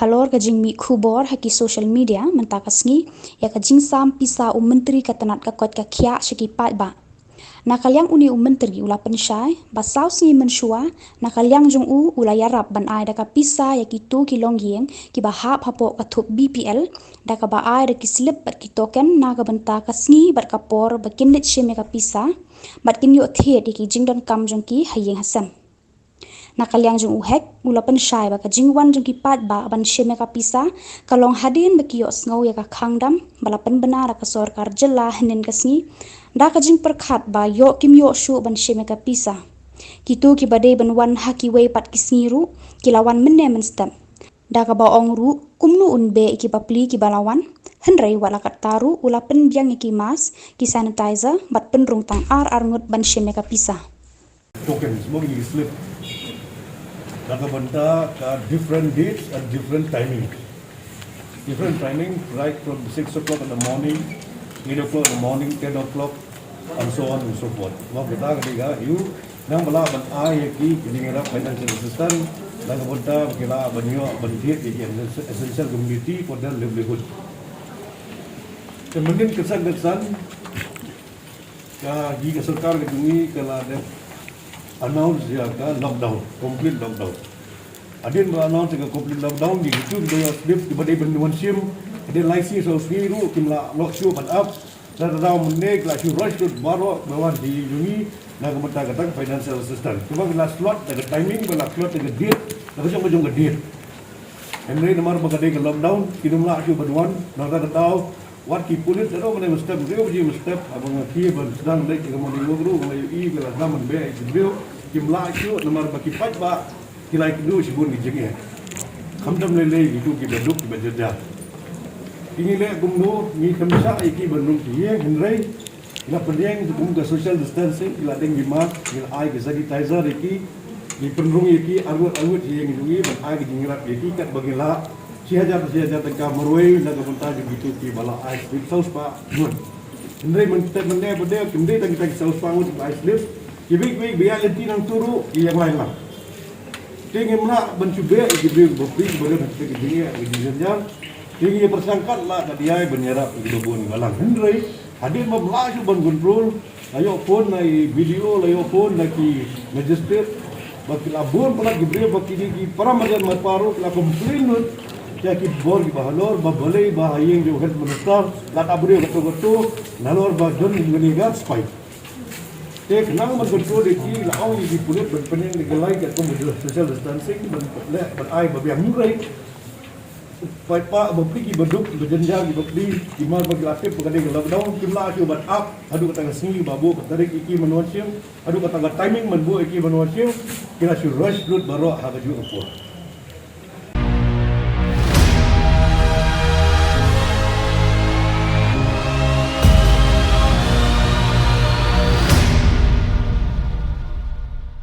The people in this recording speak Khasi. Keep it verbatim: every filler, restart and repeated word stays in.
Halor ka jingmih khubor ha ki social media mynta ka sngi ïa ka jingsam pisa u Myntri ka tnat ka koit ka khiah sha ki paidbah. Na ka liang une u Myntri u la pynshai ba saw sngi mynshuwa na ka liang jong u u la ïarap ban ai da ka pisa ïa kito ki longïing kiba hap hapoh ka thup B P L da kaba ai da ki slip bad ki token na ka bynta ka sngi bad ka por ba kin leit shim ïa ka pisa bad kin ïoh thied ïa ki jingdonkam jong ki ha ïing ha sem. Na ka liang jong u Hek u la pynshai ba ka jingwan jong ki paidbah ban shim ïa ka pisa ka long hadien ba ki ïohsngew ïa ka khang dam ba la pynbna da ka sorkar jylla hynnin ka sngi da ka jingpyrkhat ba ïoh kim ïoh shuh ban shim ïa ka pisa. Kito kiba dei ban wan ha kiwei pat ki sngi ruh ki la wan mynne mynstep. Da kaba ong ruh kumno un beh ïa ki bapli kiba la wan, hynrei wat la katta ruh u la pynbiang ïa ki mask, ki sanitizer bad pynrung tang ar ar ngut ban shim ïa ka pisa. Tokens, mo, ki slip. Da ka bynta ka different dates and different timing. Different timing, right from six o'clock in the morning, eight o'clock in the morning, ten o'clock, and so on and so forth. Mo, kita ka dei ka ïoh nang ba lah ban ai ïa ki, ki jingïarap financial assistance, da ka bynta ba ki lah ban ïoh ban thied ïa ki essential commodity for their livelihood. Te mynnin kyrsan kyrsan, ka, hi ka sorkar ka jong ngi ka la dep announce ïa ka lockdown, complete lockdown. Hadien ba announce ïa ka complete lockdown, ki kitu kiba ïoh slip kiba dei ban wan shim, hadien lai sngi saw sngi ruh kim lah noh shuh ban ap. Lada daw mynne ki la shu rush lut baroh ba wan sha ïing jong ngi na ka bynta kata ka financial assistance. Kiba ki la slot da ka timing, ba la slot da ka date, da ka jong ka jong ka date. Hynrei namar ba ka dei ka lockdown, kim lah shuh ban wan, na kata ka daw wat ki pulit, lada mynne mynstep, hynriew baje mynstep, haba nga khie ban sdang leit ïa ka morning walk ruh, nga la ïohi ba la sdang ban beh ïa ki briew, kim lah shuh namar ba ki paidbah ki la ïakynduh shibun ki jingeh. Khamtam lei lei kito kiba duk kiba jynjar. Ki, ngi leh kumno, ngi kynshah ïa ki ban rung ki ïing, hynrei ngi la pynïeng kum ka social distancing, ngi la deng ki mask, ngi la ai ki sanitizer ïa ki, ngi pynrung ïa ki arngut arngut sha ïing jong ngi ban ai ki jingïarap ïa ki katba ngi lah, shi hajar shi hajar tyngka marwei na ka bynta jong kito kiba la ai slip, saw spah ngut. Hynrei mynta mynne ba dei kim dei tang kita ki saw spah ngut kiba ai slip, kiwei kiwei ba ïaid lynti nangta ruh ki ïeng lain lang. Te ngim lah ban shu beh ïa ki briew kiba pli kiba don ha ki jingeh ki jingjynjar. Te ngi pyrshang katba lah ka dei ban ïarap ïa kiba bun kiba lang, hynrei hadien bym lah shuh ban control, la ïoh phone na i B D O, la ïoh phone na ki magistrate, ba ki la bun palat ki briew ba ki dei ki para marjan marpa ruh ki la complain lut ïa ki bor kiba halor, ba balei ba ha ïing jong u health minister la da briew kato kato, nalor ba don kane ka spike. Te khnang ban control ïa ki, la ong ïa ki pulit ban pynïeng da ki light katkum ka social distancing, ban leh ban ai ba biang, hynrei paidbah ba pli kiba duk, ba jynjar kiba pli, ki mar ba ki la tip ba ka dei ka lockdown, kim lah shuh ban ap haduh kata ka sngi ba buh ka tarik ïa ki ban wan shim, haduh kata ka timing ban buh ïa ki ban wan shim, ki la shu rush lut baroh ha kajuh ka por.